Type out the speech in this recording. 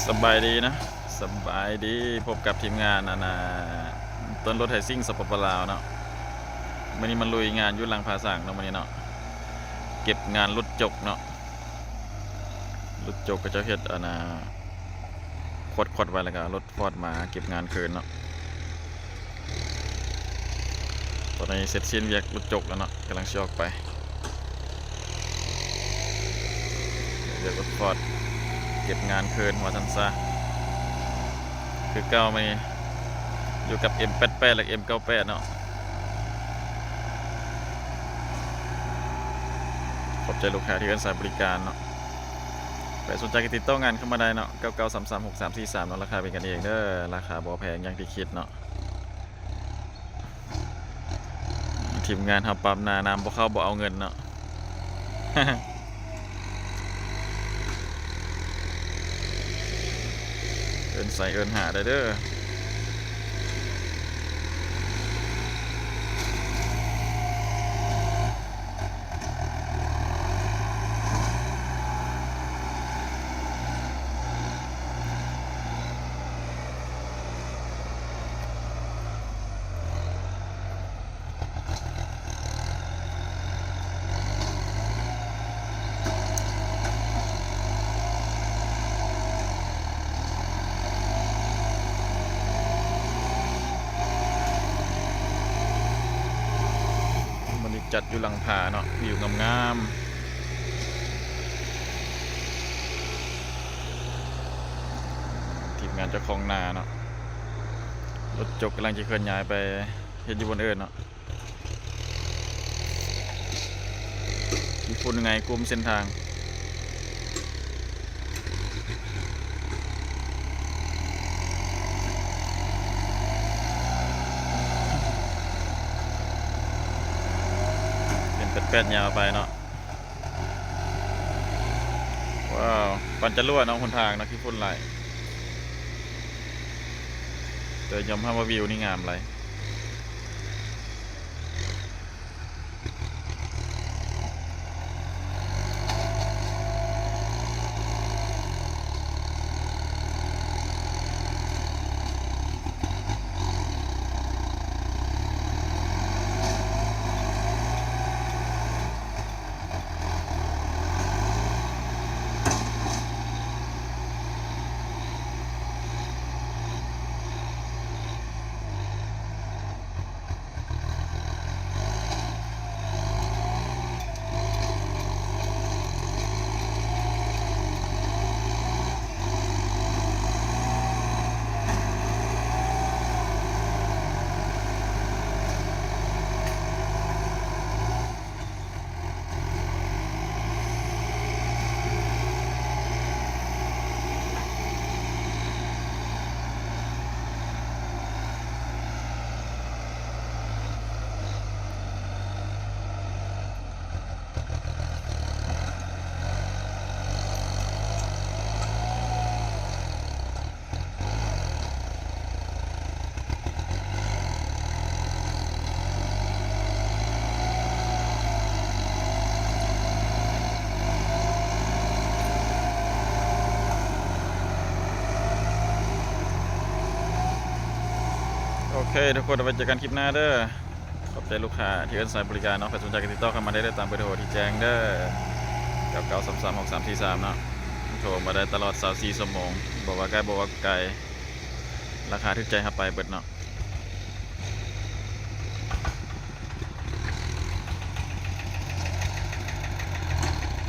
ສະບາຍດີນະ ສະບາຍດີ ພົບກັບທີມງານ ອັນນ່າ ຕົ້ນລົດໄຖຊິງ ສປປ ລາວເນາະ. ມື້ນີ້ມາລຸຍງານຢູ່ຫຼັງຜາສັງເນາະ ມື້ນີ້ເນາະ ເກັບງານລົດຈົກເນາະ. ລົດຈົກເຂົາເຈົ້າເຮັດ ອັນນ່າ ຄວັດໆໄວ້ ແລ້ວກໍລົດຟອດມາເກັບງານຄືນເນາະ. ຕອນນີ້ເສັດສິ້ນວຽກລົດຈົກແລ້ວເນາະ ກຳລັງຊິອອກໄປ ວຽກລົດຟອດເກັບງານຄືນວ່າຊັ້ນຊະ. ຄືເກົ່າ ມື້ນີ້ຢູ່ກັບ ເອັມແປດແປດ ແລະ ເອັມເກົ້າແປດເນາະ. ຂອບໃຈລູກຄ້າທີ່ເອີ້ນສາຍບໍລິການເນາະ. ໃຜສົນໃຈກໍຕິດຕໍ່ງານເຂົ້າມາໄດ້ເນາະ ເກົ້າເກົ້າສາມສາມຫົກສາມສີ່ສາມເນາະ. ລາຄາເປັນກັນເອງເດີ ລາຄາບໍ່ແພງຢ່າງທີ່ຄິດເນາະ. ທີມງານເຮົາປ້ຳໜ້າ ນ້ຳບໍ່ເຂົ້າບໍ່ເອົາເງິນເນາະ. ເອີ້ນໃສ່ເອີ້ນຫາໄດ້ເດີ. ມື້ນີ້ຈັດຢູ່ຫຼັງຜາເນາະ ວິວງາມໆ. ທີມງານເຈົ້າຂອງນາເນາະ ລົດຈົກກຳລັງຈະເຄື່ອນຍ້າຍໄປເຮັດຢູ່ບ່ອນອື່ນເນາະ. ຂີ້ຝຸ່ນໄງ ກຸມເສັ້ນທາງ ເປັນແປດໆຍາວໄປເນາະ. ວ້າວ ປານຈະຮົ່ວເນາະ ຫົນທາງເນາະ ຂີ້ຝຸ່ນຫຼາຍ ແຕ່ຍອມຮັບວ່າວິວນີ້ງາມຫຼາຍ. ໂອເຄທຸກຄົນ ໄວ້ເຈີກັນຄລິບໜ້າເດີ. ຂອບໃຈລູກຄ້າທີ່ເອີ້ນສາຍບໍລິການເນາະ ໃຜສົນໃຈກໍຕິດຕໍ່ເຂົ້າມາໄດ້ເດີ ຕາມເບີໂທທີ່ແຈ້ງເດີ ເກົ້າເກົ້າສາມສາມຫົກສາມສີ່ສາມເນາະ. ໂທມາໄດ້ຕະຫຼອດຊາວສີ່ຊົ່ວໂມງ ບໍ່ວ່າໃກ້ບໍ່ວ່າໄກ ລາຄາຖືກໃຈຮັບໄປເບິດເນາະ.